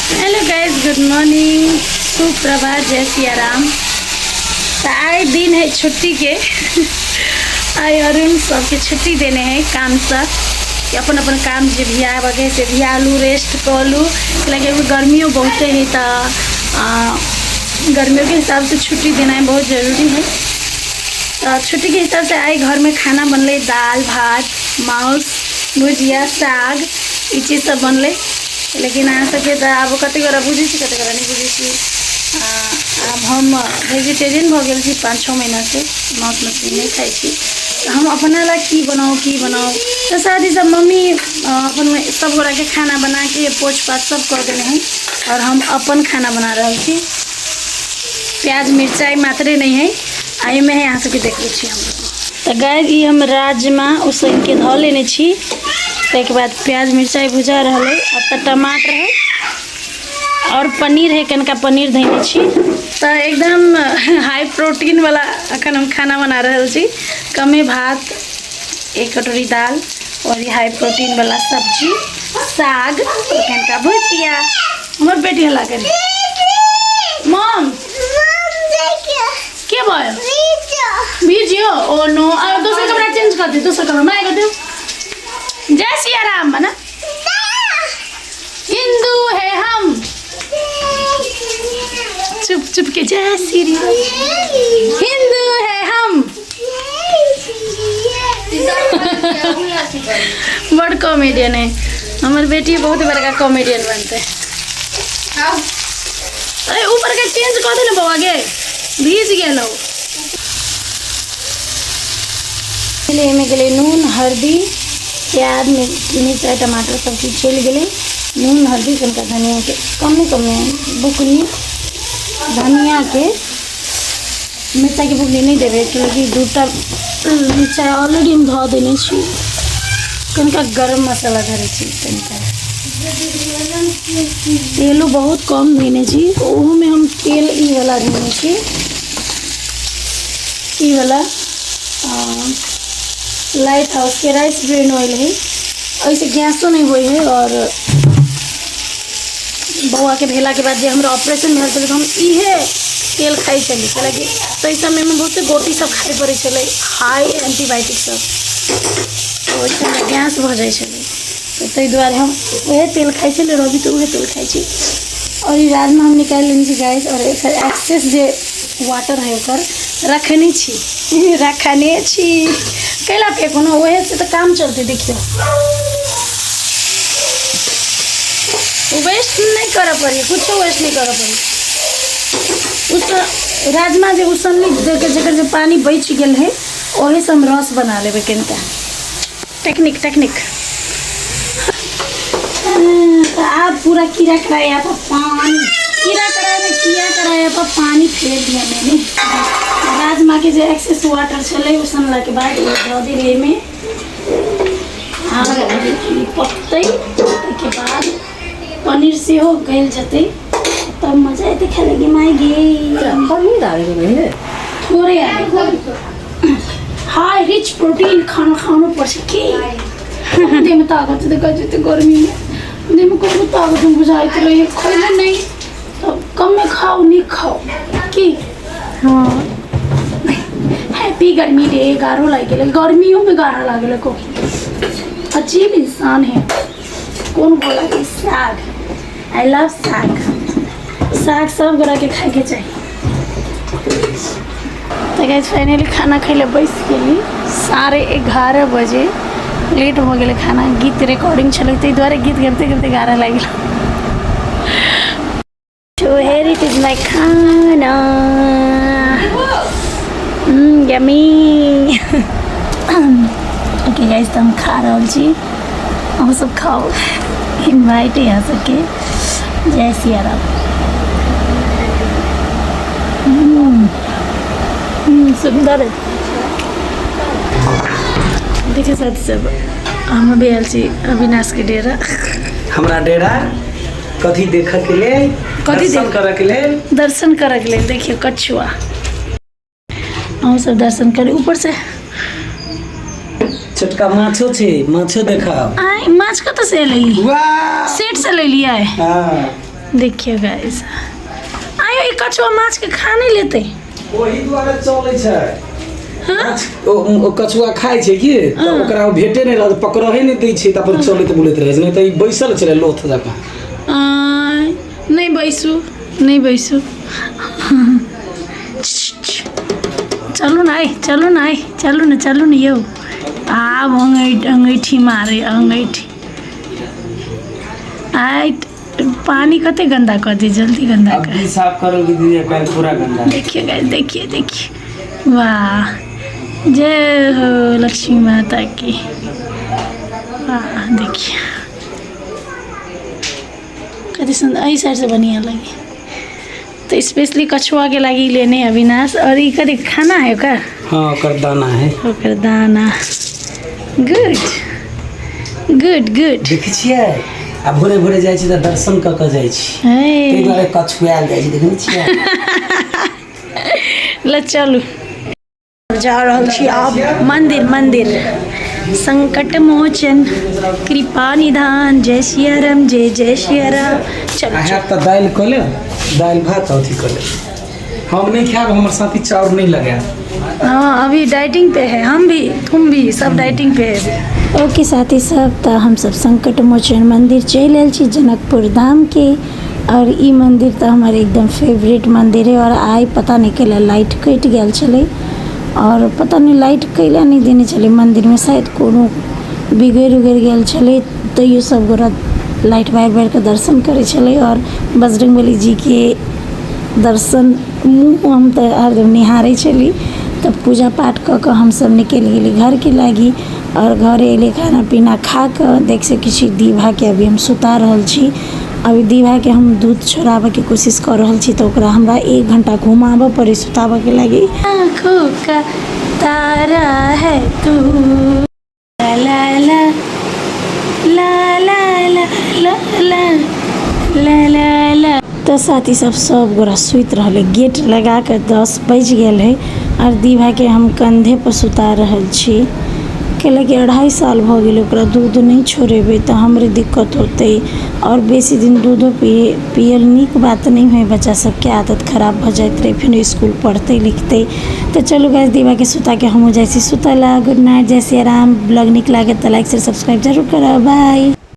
Hello guys, good morning, सुप्रभात, जय सियाराम। तऽ आइ दिन है छुट्टीके। आइ अरुण सबके छुट्टी देने है कामसँ कि अपन अपन काम जे भी आबऽके है से भी आलू रेस्ट कऽ लू, कैलाकि अभी गर्मियो बहुते है। तऽ गर्मियोके हिसाबसँ छुट्टी देनाइ बहुत जरूरी है। तऽ छुट्टीके हिसाबसँ आइ घरमे खाना बनलै दालि भात, माउस, भुजिया, साग, ई चीज सब बनलै। लेकिन अहाँ सबके तऽ आब कतेक गोरा बुझै छी, कतेक गोरा नहि बुझै छी। आब हम वेजिटेरियन भऽ गेल छी 5-6 महीनासँ, माँस मछली नहि खाइ छी। तऽ हम अपना लए की बनाउ, की बनाउ? तऽ शादी सब मम्मी अपन सब गोराके खाना बनाके पोछ पाछ सब कऽ देने हइ आओर हम अपन खाना बना रहल छी। प्याज मिरचाइ मात्रे नहि हइ आ एहिमे है, अहाँ सबके देखबै छी हम। तऽ गाइस, ई हम राजमा उसनिके धऽ लेने छी। ताहिके बाद प्याज मिरचाइ भुजा रहल है। अब तऽ टमाटर है और पनीर है, कनिका पनीर धैने छी। तऽ एकदम हाई प्रोटीन वाला अखन हम खाना बना रहल छी। कमे भात, एक कटोरी दाल और ई हाई प्रोटीन वाला सब्जी, साग और कनिका भुजिया। हमर बेटी हल्ला करी। मम, के भयो? भिज्यो? ओ नो, अब दोसर कपडा चेन्ज कर दियो, दोसर कपडा माया गरिदियो। जय सिया राम भन। हिंदू है हम। चुप चुप के जय श्री राम। हिंदू है हम। बड़ कॉमेडियन है हमर बेटी, बहुत बड़का कॉमेडियन बनते। अरे, ऊपर के चेंज कऽ दे ने बौआ गे, भीज गेल हौ। एहिमे गेलै नून, हल्दी, प्याज, मिरचाइ, टमाटर, सब चीज चलि गेलै। नून, हल्दी, कनिका धनियाके कमे कमे बुकनी, धनियाके, मिरचाइके बुकनी नहि देबै, कियाकि दूटा मिरचाइ ऑलरेडी हम धऽ देने छी। कनिका गरम मसाला धरै छी कनिका। तेलो बहुत कम देने छी। ओहोमे हम तेल ई वाला देने छी, ई वाला लाइट हाउसके राइस ब्रेन ऑयल है। एहिसँ गैसो नहि होइ है। आओर बौआके भेलाके बाद जे हमरा ऑपरेशन भेल छलै, तऽ हम इहे तेल खाइ छली, कैलाकि ताहि समयमे बहुते गोटी सब खाइ पड़ै छलै, हाई एंटीबायोटिक सब, तऽ ओहिसँ हमरा गैस भऽ जाइ छलै। तऽ ताहि दुआरे हम उएह तेल खाइ छलियै आओर अभी तऽ उएह तेल खाइ छी। आओर ई राजमा हम निकालि लेने छी गाइस, आओर एकर एक्सेस जे वाटर है ओकर रखने छी, रखने छी। कैला फेकू ने, उएहसँ तऽ काम चलतै। देखियौ, वेस्ट नहि करऽ पड़ी, कुछो वेस्ट नहि करऽ पड़ी। उस राजमा जे उसनली जकर जे पानी बचि गेल है, ओहिसँ हम रस बना लेबै कनिका। Technique technique. तऽ आब पूरा कीड़ा कराया पर पानी, कीड़ा कराया ने, कीड़ा कराया पर पानी फेर दिया मैंने। राजमा के जे एक्सेस वाटर छलै उसनलाके बाद, ओ दऽ देलियै एहिमे। आब ई पकतै, ताहिके बाद पनीर सेहो गलि जेतै, तब मजा एतै खाय लगी। माय गे! पनीर आबे गेलै। थोड़े आबै। हाई रिच प्रोटीन खाना खानु पर्छ के। देहमे तागत देखा जेतै। गर्मीमे देहमे कोनो तागत नहि बुझाइत रहै। खैले नहि तऽ कमे खाउ, नीक खाउ की। हँ। हैप्पी गर्मी डे। गाढ़ो लागि गेलै, गर्मियोमे गाढ़ा लागि गेलै। को अजीब इंसान है। कौन बोला कि साग? I love साग। साग सब गोराके खाइके चाही। तऽ गाइस, फाइनली खाना खाइ लए बैस गेली। 11:30 बजे, लेट भऽ गेलै खाना। गीत रिकॉर्डिंग छलै, ताहि दुआरे गीत गाबिते गाबिते 11 लागि गेल। So here it is, my खाना। Yummy. Okay guys, तऽ हम खा रहल छी, अहूँ सब खाउ। इन्वाइट है यहाँ सबके। जय सिया राम। सुन्दर है। देखिए साथी सब, हम अभी आयल छी अविनाशके डेरा। हमरा डेरा कथी देखऽ के लेल? कथी? दर्शन करऽ के लेल। दर्शन करऽके लेल। देखियौ कछुआ। अहूँ सब दर्शन करी ऊपर से। छोटका माछो छै, माछो देखाओ। आय, माछ कतऽ से एलै? वाह! सेट से ले लियै? हाँ। देखियौ गाइस, आयो ई कछुआ माछ के खा नहीं लेते। ओही दुआरे चलै छै। हाँ? माछ ओ कछुआ खाइ छै कि तऽ ओकरा ओ भेटे नहि रहल, पकड़हे नहि दै छै, तऽ अपन चलैत बुलैत रहै छै, नहि तऽ ई बैसल छलै लोथ जकाँ। आँय, नहि बैसू, नहि बैसू, चलू ने, आइ चलू ने, आइ चलू ने, चलू ने यौ। आब अङ्गैठ अङ्गैठी मारे अङ्गैठी। आइ पानी कते गंदा कर दे, जल्दी गंदा अब कर। भी साफ करोगे दीदी, कल पूरा गंदा है। देखिए गाइस, देखिए देखिए, वाह, जय हो लक्ष्मी माता की। वाह, देखिए कति सुंदर, एहि साइड से बढ़िया लगी। तो स्पेशली कछुआ के लागी लेने अविनाश। और ई कथी खाना है ओकर? हाँ, ओकर दाना है। ओकर दाना। Good good good. देखै छियै, आ भोरे भोरे जाइ छी तऽ दर्शन कऽ कऽ जाइ छी, ताहि दुआरे कछुआयल जाइ छी, देखै छियै। ल चलू, जा रहल छी आब मंदिर। मंदिर संकट मोचन कृपा निधान, जय सिया राम, जय जय सिया राम। चलू। आ हैत तऽ दालि कऽ लेब, दालि भात अथी कऽ लेब। हम नहि खायब, हमर साथी चाउर नहि लगायब। हाँ, अभी डाइटिंग पे है, हम भी, तुम भी, सब डाइटिंग पे है। ओके साथी सब, तऽ हमसब संकट मोचन मंदिर चलि आयल छी जनकपुर धामके। और ई मंदिर तऽ हमर एकदम फेवरेट मंदिर है। और आइ पता नहि कैला लाइट कटि गेल छलै, और पता नहि लाइट कैला नहि देने छलै मंदिरमे, शायद कोनो बिगड़ि उगड़ि गेल छलै, तैयो सब गोरा लाइट बारि बारिके दर्शन करै छलै। और बजरंगबली जीके दर्शन मुँह हम तऽ हरदम निहारै छली। तब पूजा पाठ कऽ कऽ हमसब निकलि गेली घरके लागी। आओर घरे अयली, खाना पीना खा कऽ देख सकै छी दीभाके अभी हम सुता रहल छी। अभी दीभाके हम दूध छोड़ाबऽके कोशिश कऽ रहल छी, तऽ ओकरा हमरा 1 घण्टा घुमाबऽ पड़ै सुताबऽके लागी। आँखों का तारा है तू, ला ला ला ला ला ला ला ला ला ला। तऽ साथी सब, सब गोरा सुति रहलै, गेट लगा कऽ 10 बाजि गेल है। आओर दीभाके हम कंधे पर सुता रहल छी, कैलाकि 2.5 साल भऽ गेलै, ओकरा दूध नहि छोड़ेबै तऽ हमरे दिक्कत होतै। आओर बेसी दिन दूधो पियल नीक बात नहि होइ, बच्चा सबके आदत खराब भऽ जाइत रहै, फेर इसकुल पढ़तै लिखतै। तऽ चलू गाइस, दीवाके सुताके हमहूँ जाइ छी सुतऽ ला। गुड नाइट, जय सिया राम। ब्लॉग नीक लागत तऽ लाइक शेयर सब्सक्राइब जरूर करब। बाय।